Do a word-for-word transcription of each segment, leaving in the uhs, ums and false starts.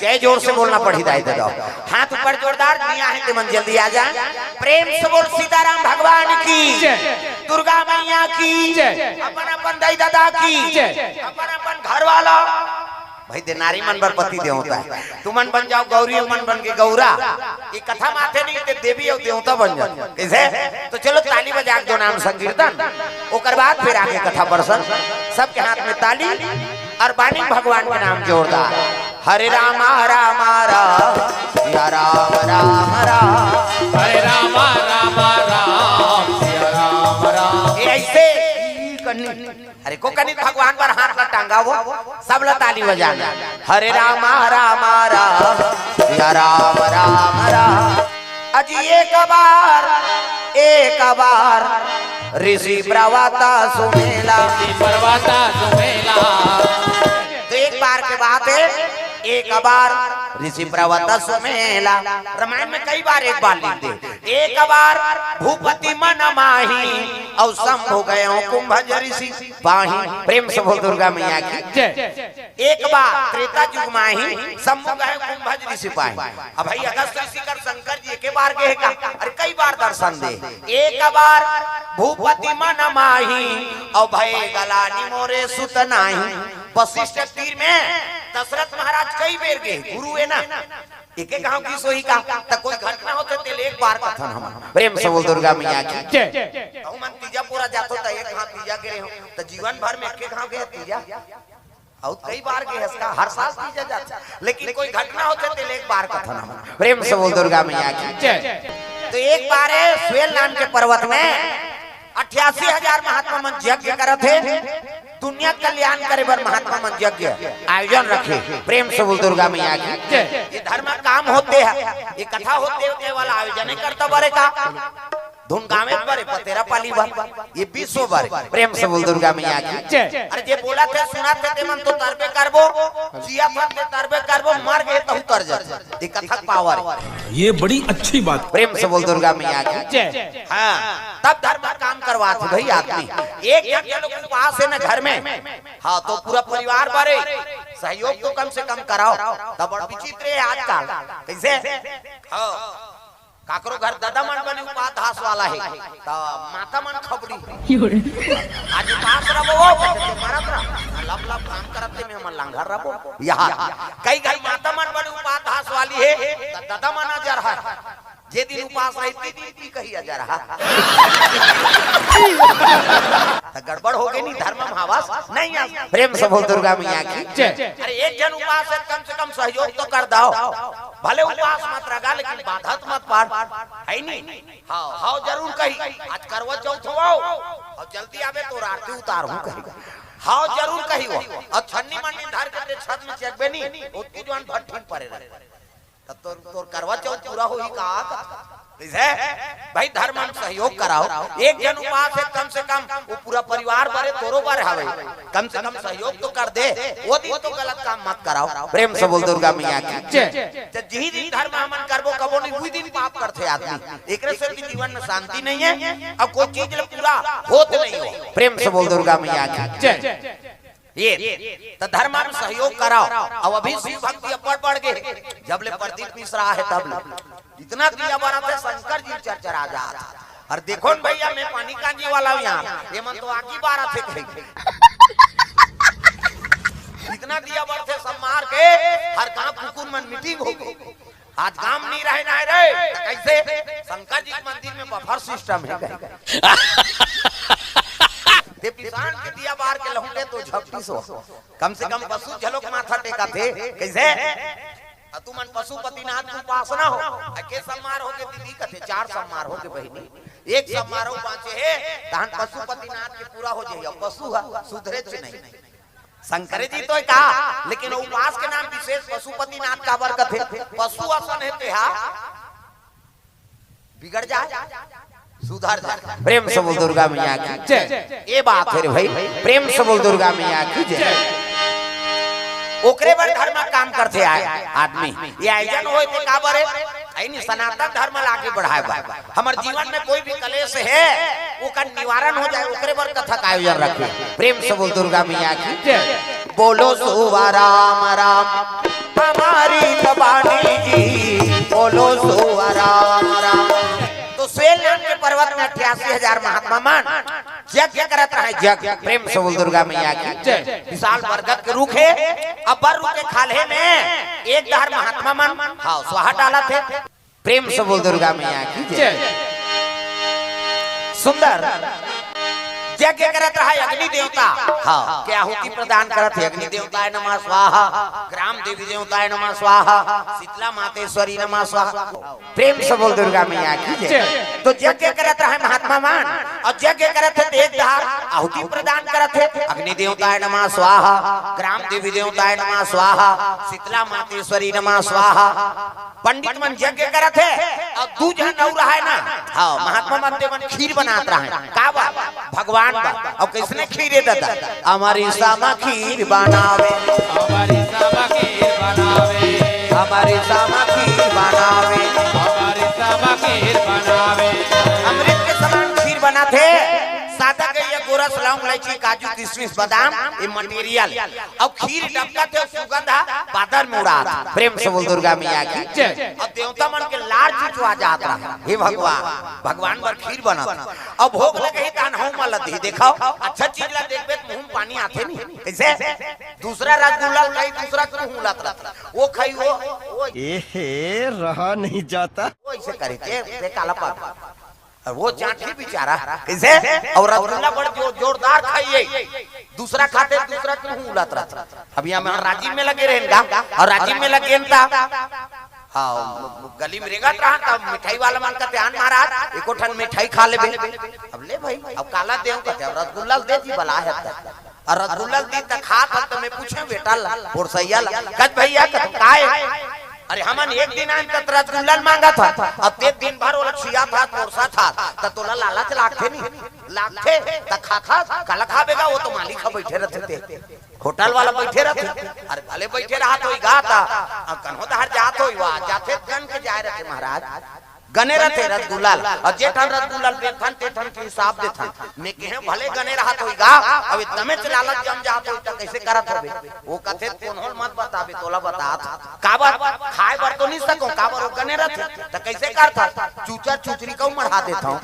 जय जोर से बोलना पड़ही दाई ददा। हाथ ऊपर जोरदार, जिहां हे ते मन जल्दी आ जा। प्रेम से बोल सीताराम भगवान की, जय। दुर्गा मैया की, जय। अपन अपन दाई ददा की, जय। अपन अपन घर वाला भाई दे नारी मन बर पति देवता हे। तुमन बन जाव गौरी, मन बन के गौरा। ये कथा माथे नहीं ते देवी अउ देवता बन जाव। कइसे? तो चलो ताली बजा के दो नाम संकीर्तन, ओकर बाद फिर आगे कथा प्रसंग। सबके हाथ में ताली अउ बानी भगवान के नाम जोरदार। हरे रामा रामा राम, सिया राम राम राम। हरे रामा रामा राम, सिया राम राम। ये ऐसे ई करनी। अरे को कनी भगवान पर हाथ ला टांगा वो, सब ला ताली बजाना। हरे रामा रामा राम, सिया राम राम राम। अजी एक बार, एक बार ऋषि प्रवता सुमेला। ऋषि प्रवता सुमेला। तो एक बार के बात हे, एक बार ऋषि प्रवता सुमेला। रामायण में कई बार एक बार लिख दे। एक बार भूपति मन माही, अउ शंभु गयो कुंभज ऋषि पाही। प्रेम से बोल दुर्गा मैया की। जय। एक बार त्रेता युग माही, शंभु गयो कुंभज ऋषि पाही। अब भाई अगस्त ऋषि कर शंकर जी एके बार गे हे का? अरे कई बार दर्शन दे। एक बार भूपति मन माही, अउ भय गलानी मोरे सुत नाही। वशिष्ठ तीर में दशरथ महाराज कई बेर गे, गुरु हे ना। एके घांव गिस होही का? त कोई घटना होथे तेला एक बार कथन हम। प्रेम से बोल दुर्गा मैया की। जय। कहूं मन तीजा पूरा जाथो त एक घांव तीजा गे रहे हो, त जीवन भर में एके घांव गे तीजा। अउ कई बार गे हस का? हर साल तीजा जाथे, लेकिन कोई घटना होथे तेला एक बार कथन हम। प्रेम से बोल दुर्गा मैया की। जय। तो एक बार हे स्वेल नाम के पर्वत में अट्ठासी हजार महात्मा मन यज्ञ करत हे, दुनिया कल्याण करे बर महात्मा मन यज्ञ आयोजन रखे। प्रेम से बोल दुर्गा मैया की। जय। ये धर्म काम होथे, ये कथा होथे, होथे वाला आयोजन ही करता बरे का? धुन गावे बरे, पतेरा पाली बर, ये विश्व बर। प्रेम से बोल दुर्गा मैया की। जय। अरे जे बोलथे सुनथे ते मन तो तरबे करबो, जियथे ते तरबे करबो, मर गे तहू तर जा। ये कथा के power हे। ये बड़ी अच्छी बात। प्रेम से बोल दुर्गा मैया की। जय। हां, तब धर्म काम करवाथे भाई आदमी। एक झन के लोग उपास हे ना घर में, हां, तो पूरा परिवार बरे, सहयोग तो कम से कम कराव। तब बड़ विचित्र हे आजकल। कइसे? हां, काकरो घर ददा मन बने उपास धास वाला हे, त माता मन खबड़ी। आज उपास रबो, ओ, मरत रह। लप लप काम करत ते में मन लांघर रबो। यहां कई घर माता मन बने उपास धास वाली हे, त ददा मन अजर हे। जे दिन उपास रही, ते दिन पी कही अजर हा। त गड़बड़ हो गे नी, धर्म में हवस नहीं आस। प्रेम से बोल दुर्गा मैया की। जय। अरे एक झन उपास हे, कम से कम सहयोग तो कर दव। भले उपास मत रह गा, लेकिन बाधा तो मत पाड़। हे नी? हां, हां, जरूर कही। आज करवा चौथ हो, अउ जल्दी आबे तोर आरती उतारहूं कही। हां, जरूर कही वो। अउ छन्नी मन्नी धर के ते छत में चघबे नी, ओतकी जुवार भट्ठी में परे रह। त तोर, तोर करवा चौथ पूरा होही का? कइसे? भाई धर्म में सहयोग कराव। एक झन उपास हे, कम से कम वो पूरा परिवार बरे, तोरो बर हवे। कम से कम सहयोग तो कर दे, वो दिन तो गलत काम मत कराव। प्रेम से बोल दुर्गा मैया की। जय। त जिही दिन धर्म हमन करबो, कबो नहीं, उही दिन पाप करथे आदमी। एकरे से भी जीवन में शांति नहीं हे, अउ कोई चीज ले पूरा होत नहीं हो। प्रेम से बोल दुर्गा मैया की। जय। ये त धर्म में सहयोग कराव। अब अभी शिव भक्ति अब्बड़ बढ़ गे, जब ले प्रदीप मिश्रा हे तब ले। इतना दिया बरत हे, शंकर जी चरचरा जात हे। अउ देखो न भैया, मैं पानी कांजी वाला हूं यहां, ये मन तो आगी बारत हे कहीं। इतना दिया बरत हे, सब मार के हर गांव कुकुर मन meeting हो गे। आज काम नहीं रहे ना रे, त कइसे? शंकर जी के मंदिर में buffer system हे कहीं। ते पिसान के दिया बार के लहुटे तो झपटी सो। कम से कम पशु झलोक माथा टेकाथे। कइसे? अ तुमन पशुपतिनाथ के उपासना हो, अ के सम्मार हो गे दीदी कथे, चार सम्मार हो गे बहिनी, एक सम्मार हो बांचे हे, तहन पशुपतिनाथ के पूरा हो जाही। अब पशु ह सुधरेच नहीं। शंकर जी तो का, लेकिन उपास के नाम विशेष पशुपतिनाथ काबर कथे? पशु असन हे तेहा बिगड़ जाय, सुधर जाय। प्रेम से बोल दुर्गा मैया की जय। ये बात हे रे भाई, प्रेम से बोल दुर्गा मैया की जय। ओकरे बर धर्म काम करथे आय आदमी। ये आयोजन होय ते काबर हे? अइनी सनातन धर्म ला आगे बढ़ाय बर। हमर जीवन में कोई भी कलेश हे, ओकर निवारण हो जाय, ओकरे बर कथा का आयोजन रखे। प्रेम से बोल दुर्गा मैया की जय। बोलो सुवा राम राम हमारी बानी जी, बोलो सुआ राम राम। तो स्वेदनाथ के पर्वत में अट्ठासी हजार महात्मा मन यज्ञ करत रहे, यज्ञ। प्रेम से बोल दुर्गा मैया की जय। विशाल बरगद के रुख हे, अब बर रुख के खाल्हे में एक डहर महात्मा मन, हाँ, स्वाहा डालत हे। प्रेम से बोल दुर्गा मैया की जय। सुंदर यज्ञ करत रहा अग्नि देवता, हाँ, के आहुति प्रदान करत हे, अग्नि देवताय नमः स्वाहा, ग्राम देवी देवताय नमः स्वाहा, शीतला मातेश्वरी नमः स्वाहा। प्रेम से बोल दुर्गा मैया की जय। जय। तो यज्ञ करत रहे महात्मा मन, और यज्ञ करत हे तो एक डहर आहुति प्रदान करत हे, अग्नि देवताय नमः स्वाहा, ग्राम देवी देवताय नमः स्वाहा, शीतला मातेश्वरी नमः स्वाहा। पंडित मन यज्ञ करत हे, और दू झन अउ रहे ना, हाँ, महात्मा मन ते मन खीर बनात रहे। का बा? भगवान बा। और कइसने खीर हे दादा? हमारी सामा खीर बनावे, हमारी सामा खीर बनावे, हमारी सामा खीर बनावे, हमारी सामा खीर बनावे। अमृत के समान खीर बनात हे। सादा गइया, गोरस, लौंग, इलायची, काजू, किशमिश, बादाम, ये मटेरियल। अब खीर डबकत हे, सुगंध बादर में उड़ात। प्रेम से बोल दुर्गा मैया की जय। अब देवता मन के लार चुचवा जात रहा, हे भगवान, भगवान बर खीर बनत। अब भोग लगही त अनहू मा लदही। देखव, अच्छा चीज ला देखबे त मुंह में पानी आथे नहीं। कइसे? दूसरा रसगुल्ला खाही, दूसरा के मुंह उलात रथे। वो खाही, वो, वो ए हे, रहा नहीं जाता। वो अइसे करे, ते, ते काला पाबे। और वो चांटी बेचारा, कइसे? और रसगुल्ला बड़ जो-, जोरदार खाही, दूसरा खाथे, दूसरा के मुंह उलात रथे। अब यहाँ में राजिम मेला गे रहेन गा, और राजिम मेला गेन ता, हाँ, गली में रेंगत रहा, तब मिठाई वाला मन कथे, "आन महाराज, एको ठन मिठाई खा लेबे।" अब ले भाई, अब काला देव कथे, अब रसगुल्ला दे जी, बला हे त। और रसगुल्ला दी त खात हन, त मैं पूछेंव बेटा ला, पोरसइया ला, कथे भइया, कथे काय? अरे हमन एक दिन आएन त रसगुल्ला मांगत हन, अब ते दिन भर ओला खियात हस, पोरसत हस, त तोला लालच लागथे नहीं? लागथे, त खाथस, काला खाबे गा, वो तो मालिक ह बइठे रथे ते। होटल वाला बइठे रथे, अरे भले बइठे रहत होही गा, त अब कन्हो डहर जात होही, वा जाथे गन के जाए रथे महाराज। गने रथे रसगुल्ला ला, अउ जे ठन रसगुल्ला ला बेचथन, ते ठन के हिसाब देथन। मैं कहेंव भले गने रहत होही गा, अब एकदमे च लालच जम जात होही त कइसे करत होबे? वो कथे, "कोनो ल मत बताबे, तोला बतात हंव।" काबर? खाए बर तो नहीं सकंव, काबर वो गने रथे, त कइसे करथस? चूचर चूचरी कऊ मढ़ा देथंव।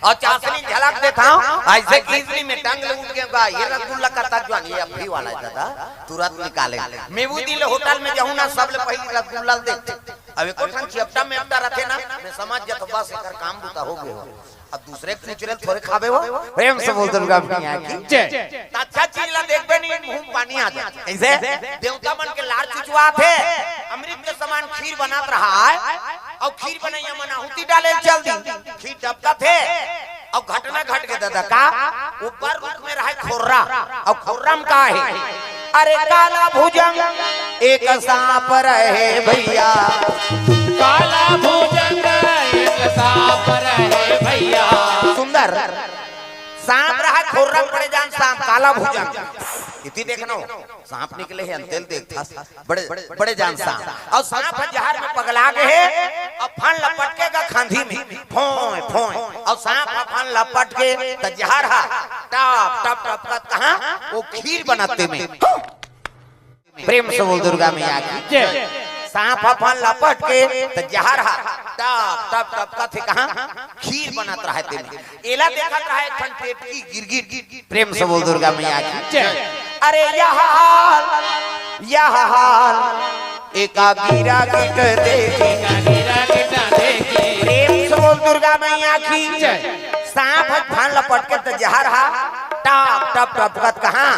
अउ चासनी झलक देथंव, अइसे कि इजली में टंग ले उठ के गा, ये रसगुल्ला कतका जुवार, ये अभी वाला हे दादा, तुरंत निकाले। मैं वो दिन ले होटल में जाहूं ना, सबले पहिली रसगुल्ला ल देखथंव। अब एको ठन चेपटा मेपटा रथे ना, मैं समझ जाथंव, बस एकर काम बुता हो गे हो। अब दूसरे के चूचरे ल थोरे खाबे हो। प्रेम से बोल दुर्गा मैया की जय। त अच्छा चीज ला देखबे नहीं, मुंह में पानी आ जाय। कइसे? देवता मन के लार चुचवाथे, अमृत के समान खीर बनत रहय, अउ खीर बनइया मन आहुति डाले ल चल दिस। खीर डबकत हे, अउ घटना घट गे दादा का, ऊपर रुख में रहय खोर्रा, अउ खोर्रा में का हे? अरे काला भुजंग एक सांप रहे भइया। काला भुजंग एक सांप रहे भइया। सुंदर। सांप रहय खोर्रा में बड़े जान सांप, काला भुजंग। इति देखना हो, सांप निकले हे अंते ल देखथस। बड़े, बड़े जान सांप। अउ सांप ह जहर में पगला गे हे, अउ फन लपट के गा खांधी में, फोंय, फोंय। अउ सांप ह फन लपट के, त जहर ह टप, टप, टप, टप, कहाँ? वो खीर बनत हे तेमे। प्रेम से बोल दुर्गा मैया की जय। सांप ह फन लपट के, त जहर ह टप, टप, टप, कथे कहाँ? खीर बनत रहय तेमे। एला देखत रहय एक ठन टेटकी गिरगिट। प्रेम से बोल दुर्गा मैया की जय। अरे यह हाल, यह हाल, एका गिरगिट देखी। प्रेम से बोल दुर्गा मैया की जय। सांप ह फन लपट के त जहर ह टप, टप, टप करत कहाँ?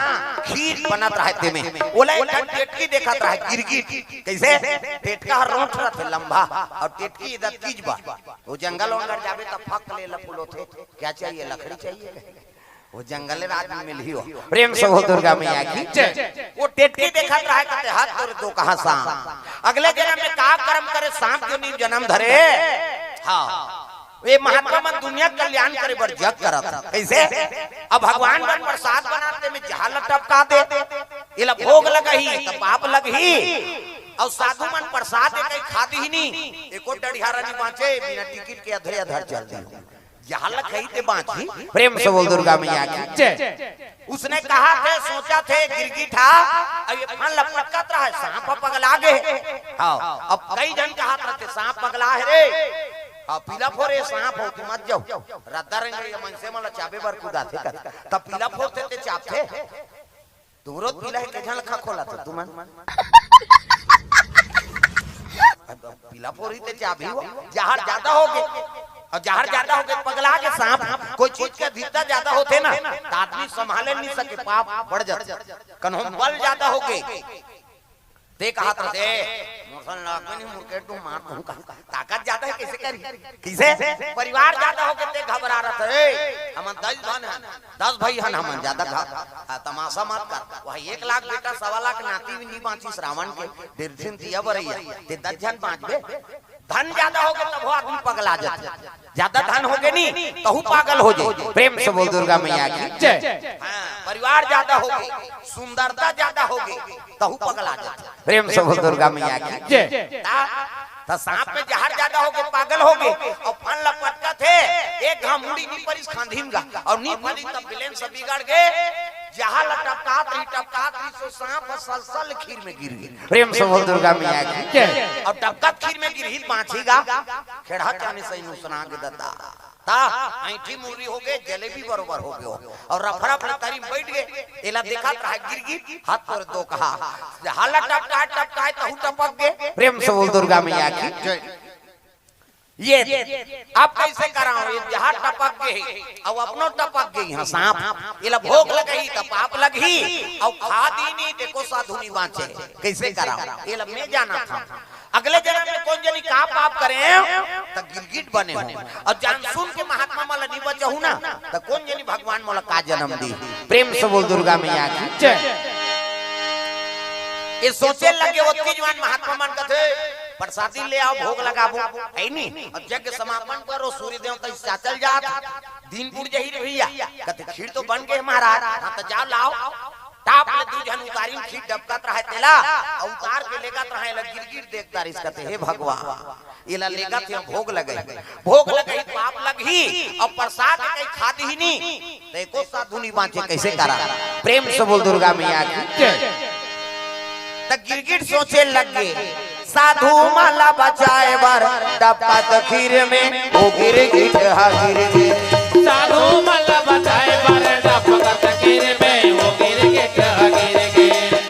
खीर बनत रहय तेमे। ओला एक ठन टेटकी देखत रहय, गिरगिट। कइसे? टेटका ह रोंठ रथे लंबा, अउ टेटकी एदे तीज बा। वो जंगल वंगल जाबे त फक ले ल फुलोथे। क्या चाहिए? लकड़ी चाहिए? वो जंगल राज में मिलही हो। प्रेम से बोल दुर्गा मैया की जय। वो टेटकी देखत रहय, कथे, "हत तोरे दोकहा सांप। अगले जनम में का करम करे, सांप के नीव जनम धरे।" हाँ, ये महात्मा मन दुनिया के कल्याण करे बर जग करत हे। कइसे? अब भगवान मन प्रसाद बनाथे, में जहर ल टपका दे, एला भोग लगही त पाप लगही। अउ साधु मन प्रसाद एक खादी ही नहीं, एको डढ़ियारा नहीं बांचे, बिना टिकट के अधरे अधर चल दिस। जहाँ लखई ते बाँची। प्रेम से बोल दुर्गा मैया की जय। उसने कहा थे, सोचा थे गिरगिट हा, अब ये फन लपटत रहा है, सांप पगला गे। हाँ, अब कई जन कहा रहते, सांप पगला है रे। हाँ, पीला फोरे सांप हो, तू मत जाओ। रद्दा रंग ये मनसे मन ला चाबे बर कुदाथे कर। तब पीला फोर थे ते चाप थे। तुमरो पीला है, के झन लखा खोला था तुमन। अब पीला फोरी ते चाबी हो, जहर ज्यादा हो गे। और जहर ज्यादा हो गे, पगला के सांप, कोई चीज के अधिकता ज्यादा होथे ना, त आदमी संभाले नहीं सके, पाप बढ़ जाथे। कन्हो बल ज्यादा हो गे, ते कहा था से, मोसन लाग में नहीं, मुर्के टू मार दूं का। ताकत ज्यादा है, कैसे करी? किसे? परिवार ज्यादा हो गे, ते घबरा रहा था, ए, हमन दस भाई हन, दस भाई हन हमन, ज्यादा घ-, आ, तमाशा मत कर। वही एक लाख बेटा, सवा लाख नाती भी नहीं बाँचिस रावण के, डेढ़ दिन दिया बरैया, ते दस झन बाँचबे। धन ज्यादा हो गे, तब वो आदमी पगला जाथे। ज्यादा धन हो गे नहीं, तहू पागल हो जाए। प्रेम से बोल दुर्गा मैया की जय। हाँ, परिवार ज्यादा हो गे, सुंदरता ज्यादा हो गे, तहू पगला जाथे। प्रेम से बोल दुर्गा मैया की जय। ता, ता सांप में जहर ज्यादा हो गे, पागल हो गे, और फन लपटत हे, एक घाम मुड़ी नहीं परिस खांधी में गा, और नहीं फनी तब बिलेन से बिगड़ गे, जहाँ लटपटात रही, टपटात रही, सो सांप ह सलसल खीर में गिर गे। प्रेम से बोल दुर्गा मैया की जय। और टपकत खीर में गिरही बाँची गा, खेड़ा क्या नहीं सही नुसना के दता। ता ऐंठी मुरी हो गे, जलेबी बरोबर हो गे हो। और रफरफ ले तरी में बैठ गे, एला देखत रहा गिरगिट, हाथ पर दो कहा, हाला टपकाए टपकाए तहू टपक गे। प्रेम से बोल दुर्गा मैया की जय। ये आप कैसे कराओ, ये जहाँ टपक गे, अब अपनो टपक गे, हाँ सांप, एला भोग लगही त पाप लगही, और खा दी नहीं, देखो साधु नहीं बाँचे, कैसे कराओ, एला मैं जाना था। अगले जन्म में कोन जनी का पाप करे, त गिरगिट बने हो। और जान सुन के महात्मा मन ला नहीं बचाहू ना, त कोन जनी भगवान मोला का जन्म दी। प्रेम से बोल दुर्गा मैया की जय। ये सोचे लगे, ओतकी जुवान महात्मा मन कथे, प्रसादी ले आओ, भोग लगाबो, है नी? और यज्ञ समापन करो, सूर्य देवता इस चल जात, दिन बुड़ जही रे भैया। कथे, खीर तो बन गे महाराज, हाँ त जाओ लाओ। टाप ले दू झन उतारिन, खीर डबकत रहे तेला, अउ उतार के लेगत रहे, एला गिरगिट देखत रहिस, कथे, हे भगवान, एला लेगत हे, भोग लगही, भोग लगही, पाप लगही, अउ प्रसाद कहीं खा दिही नी, त एको साधु नी बाँचे, कैसे करा? प्रेम से बोल दुर्गा मैया की जय। त गिरगिट सोचे लग गे, साधु मन ला बचाए बर डबकत खीर में, ओ गिरगिट हा गिर गे। साधु मन ला बचाए बर डबकत खीर में, ओ गिरगिट हा गिर गे।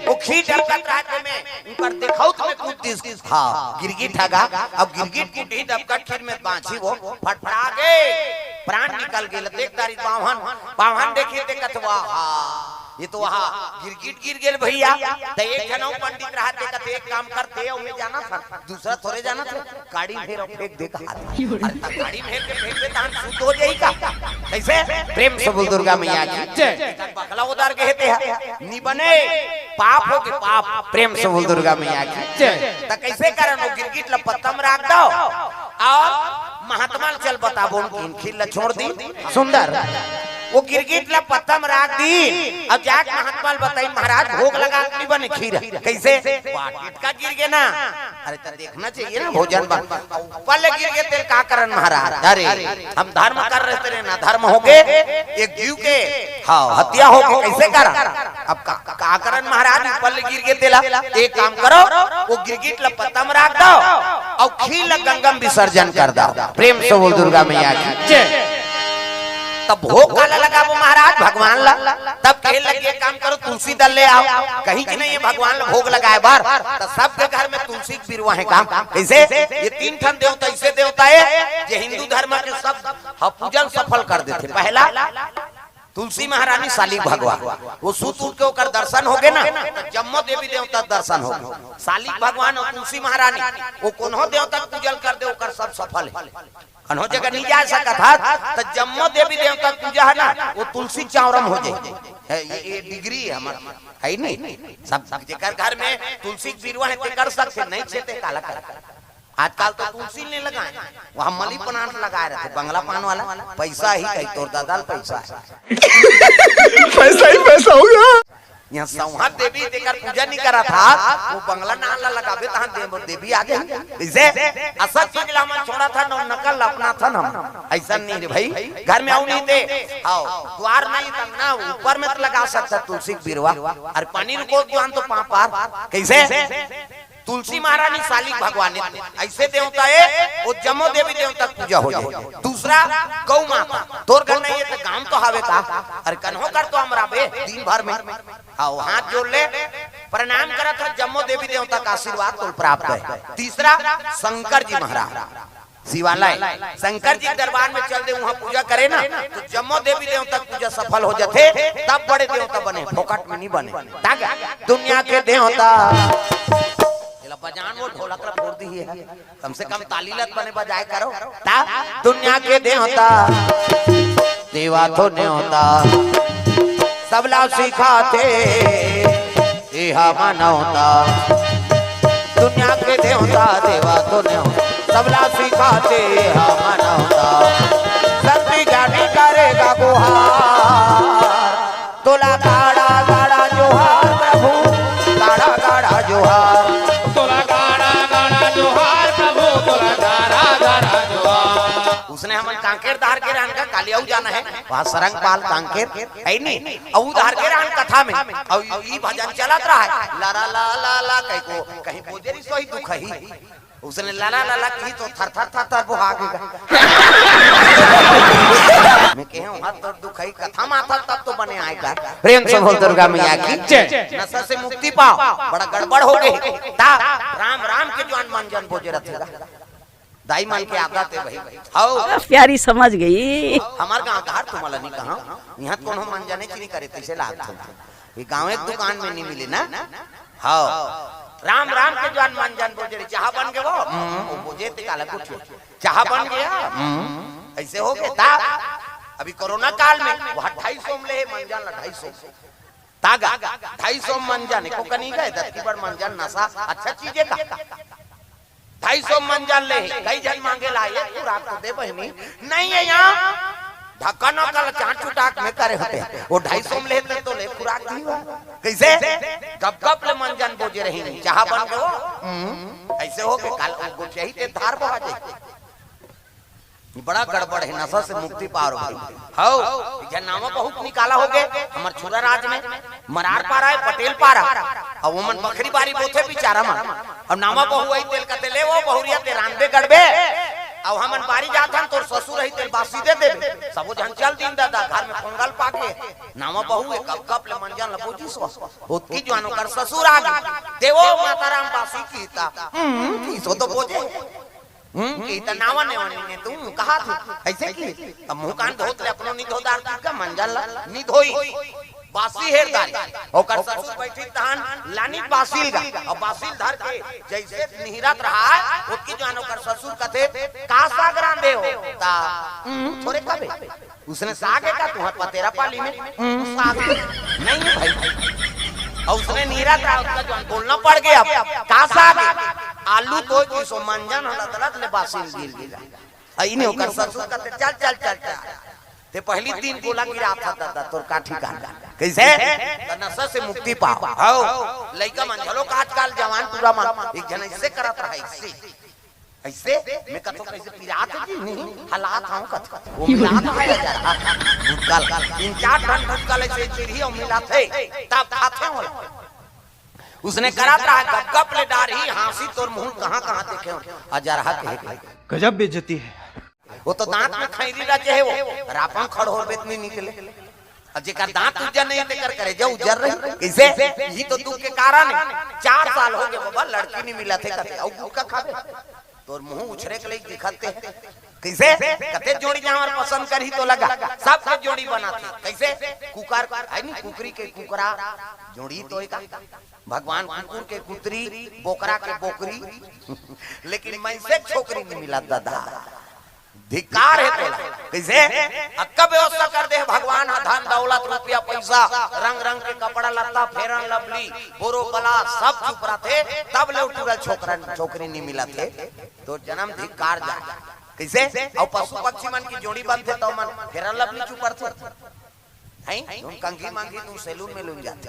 वो खीर डबकत रहत में, उनकर देखौत में कूद दिस। हाँ, गिरगिट हा गा। अब गिरगिट कूदही डबकत खीर में, बाँची वो फटफटा गे। प्राण निकल गे। देखत रहिस बाम्हन, बाम्हन देखे ते कथे, वाह, ये तो वहाँ गिरगिट गिर गे भैया। त एक झन अउ पंडित रहत हे, कथे, एक काम करते, अउ मैं जाना था, दूसरा थोड़े जाना था, काड़ी में हेर फेंक दे कहा था। अरे, त काड़ी में हेर के फेंक दे, तहन शुद्ध हो जाही का? कैसे? प्रेम से बोल दुर्गा मैया की जय। बकला उतार के हेते है, नी बने, पाप हो गे, पाप। प्रेम से बोल दुर्गा मैया की जय। त कैसे करन, वो गिरगिट ला पत्ता में राख दो, और महात्मा ल चल बताबो, उनकी खीर ला छोड़ दी। सुंदर। वो गिरगिट ला पत्ता में राख दी। अब जाके महात्मा ल बताई, महाराज, भोग लगा के नहीं बने खीर। कैसे? वाह, गिरगिट का गिर गे ना। अरे, तो देखना चाहिए ना, भोजन बन। ऊपर ले गिर गे तेला का करन महाराज? अरे, हम धर्म कर रहे थे ना, धर्म हो गे, एक जीव के, हाँ, हत्या हो गे, कैसे करन? अब का, का करन महाराज, ऊपर ले गिर गे तेला। एक काम करो, वो गिरगिट ला पत्ता में राख दो, अउ खीर ला गंगा में विसर्जन कर दो। प्रेम से बोल दुर्गा मैया की जय। तब भोग काला लगाबो महाराज भगवान ला? तब कहे लगे, एक काम करो, तुलसी दल ले आओ। कहीं कि नहीं, ये भगवान ला भोग लगाए बर, त सबके घर में तुलसी के बिरवा हे का? कैसे? ये तीन ठन देवता, ऐसे देवता हे जे हिंदू धर्म के सब ह पूजन सफल कर देथे। पहला तुलसी महारानी, साली भगवान, वो सुत उठ के ओकर दर्शन हो गे ना, त जम्मो देवी देवता दर्शन हो गे। साली भगवान अउ तुलसी महारानी, वो कोनो देवता के पूजन कर दे, ओकर सब सफल हे। कन्हो जगह नहीं जा सकत हस, त जम्मो देवी देवता के पूजा हे ना, वो तुलसी चावरम हो जाए। हे, ये, ये डिग्री हे हमर, हे नहीं? सब, सब जेकर घर में तुलसी के बिरवा हे, ते कर सकथे, नहीं छे ते काला कर। आजकल तो तुलसी नहीं लगाए, वहाँ मनी प्लांट लगाए रहते, बंगला पान वाला, पैसा ही कही, तोर दादा ल पैसा हे। पैसा ही पैसा होगा। सौंहत देवी तेकर पूजा नहीं करा था, वो बंगला नाम ला लगाबे तहाँ देव देवी आ जाए। इसे असल चीज ला हमन छोड़ा था, नौ नकल अपना था ना, ऐसा नहीं रे भाई। घर में आऊ नहीं थे, आओ द्वार नहीं तंगना, ऊपर में तो लगा सकता तुलसी के बिरवा, अरे पानी रुको दुआन तो पाँव पार। कैसे? तुलसी महारानी सालिक भगवान, ऐसे देवता है, वो जम्मो देवी देवता के पूजा हो जाए। दूसरा, गौ माता, तोर घर नहीं है तो गांव तो हावे का, अरे कन्हो कर तो हमरा बे दिन भर में। हाँ, हाथ जोड़ ले, प्रणाम करत है, जम्मो देवी देवता का आशीर्वाद तो प्राप्त है। तीसरा, शंकर जी महाराज शिवालय, शंकर जी के दरबार में चल दे, वहाँ पूजा करे ना, तो जम्मो देवी देवता के पूजा सफल हो जाथे। तब बड़े देवता बने, फोकट में नहीं बने। ताकि दुनिया के देवता, ये ला बजान वो ढोलक ला फोड़ दी है, कम से कम ताली लत बने बजाए करो। ता दुनिया के देवता, देवा तो न्योता, सबला सिखाथे, एहा मानवता। दुनिया के देवता, देवा तो न्योता, सबला सिखाथे, एहा मानवता। शक्ति ज्ञानी करेगा गुहार, तोला गाड़ा गाड़ा जोहार प्रभु, गाड़ा गाड़ा जोहार। तोला गाड़ा गाड़ा जोहार प्रभु, तोला गाड़ा गाड़ा जोहार। उसने हमन कांकेर धार के रहन का कालियाऊ जाना है, वहाँ सरंग पाल कांकेर है नहीं, अऊ धार के रहन कथा में, अऊ ई भजन चलत रहा है, ला ला ला ला ला कहीं को, कहीं बोजरी सोई दुख ही। उसने लाला लाला की तो थर थर थर थर बोहा के गा। मैं कहे हूँ, हाथ तोड़ दुखाई कथा माथा तब तो बने आएगा। प्रेम से बोल दुर्गा मैया की जय। नशा से मुक्ति पाओ, बड़ा गड़बड़ हो गए। ता राम राम के ज्वान मन जन बोजे रथे। दाई मन के आदत है भाई। हाओ। प्यारी समझ गई। हमार गांव धार तुम्हाला नहीं कहा, यहाँ कोनो मन जाने चीनी करे तैसे लागत हो। ये गाँव एक दुकान में नहीं मिले ना। हाँ, राम राम के ज्वान मन जान बोजे रे, चाहा बन गए वो। हम्म, वो बोजे ते काला कुछ, चाहा बन गया। हम्म, ऐसे हो गए ता। अभी कोरोना काल में वहाँ ढाई सौ में ले मन जान ला, ढाई सौ। तागा ढाई सौ मन जान को कनी गए दत्ती बड़ मन जान नशा अच्छा चीजें का। ढाई सौ मन जान ले, कई झन मांगे ला, एक खुराक तो दे बहिनी, नहीं है यहाँ। ढक्कन ओकल चाट चुटाक में करे होते, वो ढाई सौ में लेते तो ले खुराक दी बा। कैसे? गप गप ले मन जान बोजे रही, चाहा बन गो। हम्म, ऐसे हो के काल वो चाहिए ते धार बहा जाए। बड़ा गड़बड़ है, नशा से मुक्ति पार हो गई। हौ, एक झन नावा बहुत निकाला हो गए, हमर छुरा राज में, मरार पारा है, पटेल पारा। अब वो मन बखरी बारी बोथे बेचारा मन। अब नावा बहू आई तेल कते ले, वो बहुरिया ते रांधबे गड़बे। अब हमन बारी जात हन, तोर ससुर आई तेल बासी दे देबे। सबो झन चल दिन दादा, घर में पोंगल पाके। नावा बहू एक कप कप ले मन जान लबो जी सो। होत की जवान ओकर ससुर आ गए। देवो माता राम बासी की ता। हम्म, की सो तो बोझे। हम्म, के त नावा नेवा ने तू कहा थी, ऐसे की? अब मुंह कान धोत ले, अपनो नी धोदार तू का मंजल ला, नी धोई। बासी हेर दारी। ओकर ससुर बैठी तहन लानी बासिल गा। और बासिल धर के जैसे निहिरत रहा है, ओतकी जान ओकर ससुर कथे, "का साग रांधे हो?" ता, "हम्म, थोरे कबे।" उसने साग है का तुम्हारे पतेरा पाली में? हम्म, साग नहीं है भाई। और उसने नीरा था, उसका जो बोलना पड़ गया, अब का साग है? आलू तो की सो मंजन हला दलत ले बासिल गिर गिरा। अइने ओकर ससुर कहते, "चल, चल, चल, चल।" ते पहली दिन गोला गिरा था दादा, तोर का ठिकाना। कैसे? त नशा से मुक्ति पाओ। हौ, लइका मन झलो का आजकल जवान पूरा मन, एक झन ऐसे करत रहा, ऐसे। ऐसे मैं कथो कैसे पिरात है जी, नहीं, हालात हूँ कथो। वो मिलात है यार, हाँ, भूतकाल। तीन चार ठन भूतकाल ऐसे चिढ़ी और मिलात है, तब खाते होला। उसने करत रहा, गप गप ले डारी, हाँसी तोर मुंह कहाँ कहाँ देखे हो। अजरहा के गजब बेइज्जती है। वो तो दांत में खैरी रचे है वो, रापन खड़ हो बेत नहीं निकले। अब जेकर दांत उज्जर नहीं, तेकर करेजा उज्जर रही। कैसे? यही तो दुख के कारण है। चार साल हो गए बाबा, लड़की नहीं मिला थे कथे, और गुटखा खाबे। तोर मुंह उछरे के लइक दिखत ते। कैसे? कते जोड़ी जावर पसंद करही तो लगा। सब के जोड़ी बनाथे। कैसे? कुकर, है नी, कुकरी के कुकरा जोड़ी तो एका। भगवान कुकुर के कुतरी, बोकरा के बोकरी। लेकिन मनसे छोकरी नहीं मिला दादा। धिक्कार है तोला। कैसे? अक्का व्यवस्था कर दे भगवान हा, धन दौलत, रुपया, पैसा, रंग रंग के कपड़ा लत्ता, फेरन लवली, बोरो कला, सब चुप रहते, तब ले उठुरा छोकरा, छोकरी नहीं मिला थे। तो जन्म धिक्कार जा। कैसे? और पशु पक्षी मन की जोड़ी बनथे तो मन फेरन लवली चुपरथे। हैं? तुम कंघी मांगी, तुम सैलून में लून जाते।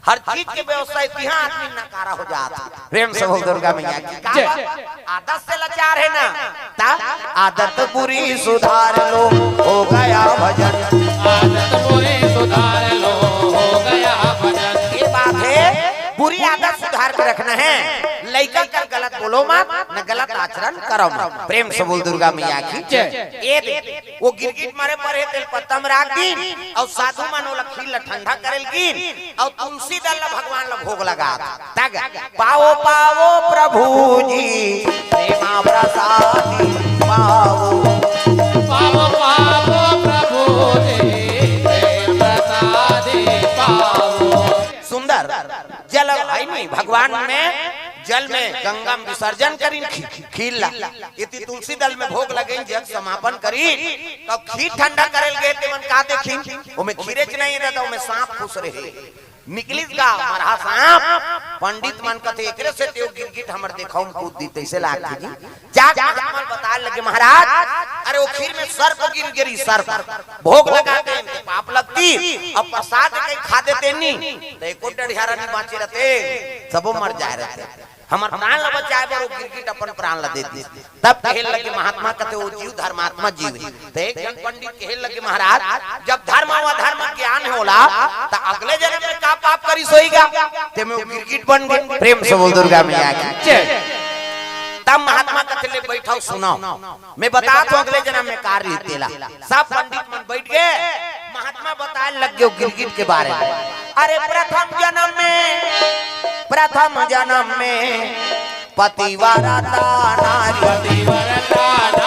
हर चीज के व्यवसाय तिहा आदमी नकारा हो जात हे। प्रेम से बोल दुर्गा मैया की। का जय। बात? आदत से लाचार है ना, ता आदत बुरी सुधार लो, हो गया भजन। आदत बुरी सुधार लो, हो गया भजन। ये बात है, बुरी आदत सुधार के रखना है। लइका कर गलत बोलो मत, न गलत आचरण करो मत। प्रेम से बोल दुर्गा मैया की। जय। ये दे, वो गिरगिट मरे परे तेल पत्ता में राख दीन, अउ साधु मन ओला खीर ला ठंडा करे ल गिन, अउ तुलसी दल ला भगवान ला भोग लगा। तग पाओ पाओ प्रभु जी, प्रेमा प्रसादी पाओ। पाओ, पाओ प्रभु जी, प्रेम प्रसादी पाओ। सुंदर जल है नहीं, भगवान में जल में गंगा में विसर्जन करीन खी-, खीर ला। इति तुलसी दल में भोग लगे, जग समापन करीन, तब खीर ठंडा करे ल गे, ते मन का देखिन, ओमे खीरेच नहीं रहता, ओमे सांप घुस रहे। निकलिस गा मरहा सांप। पंडित मन कथे, "एकरे से तेव गिरगिट हमर देखा में कूद दी, तैसे लाग जी।" जाके महात्मा ल बताए लगे, "महाराज, अरे वो खीर में सर्प गिर गिरी, सर्प। भोग लगा दे, पाप लगती, अब प्रसाद कहीं खा देते नहीं, तो एको डढ़ियारा नहीं बाँचे रहते, सबो मर जाए रहते। हमर प्राण ल बचाए बर वो गिरगिट अपन प्राण ल दे दिस।" तब कहे लगे महात्मा, कथे, "वो जीव धर्मात्मा जीव हे।" तो एक जन पंडित कहे लगे, "महाराज, जब धर्म अउ अधर्म ज्ञान होला, त अगले जन्म में का पाप करिस होही गा, ते में वो गिरगिट बन गे।" प्रेम से बोल दुर्गा मैया की। जय। तब महात्मा कथे, "ले बैठव, सुनव, मैं बतात हँव अगले जन्म में का रही तेला।" सब पंडित मन बैठ गे, महात्मा बताए लग गे वो गिरगिट के बारे में। "अरे प्रथम जन्म में, प्रथम जन्म में पतिव्रता नारी।" पतिव्रता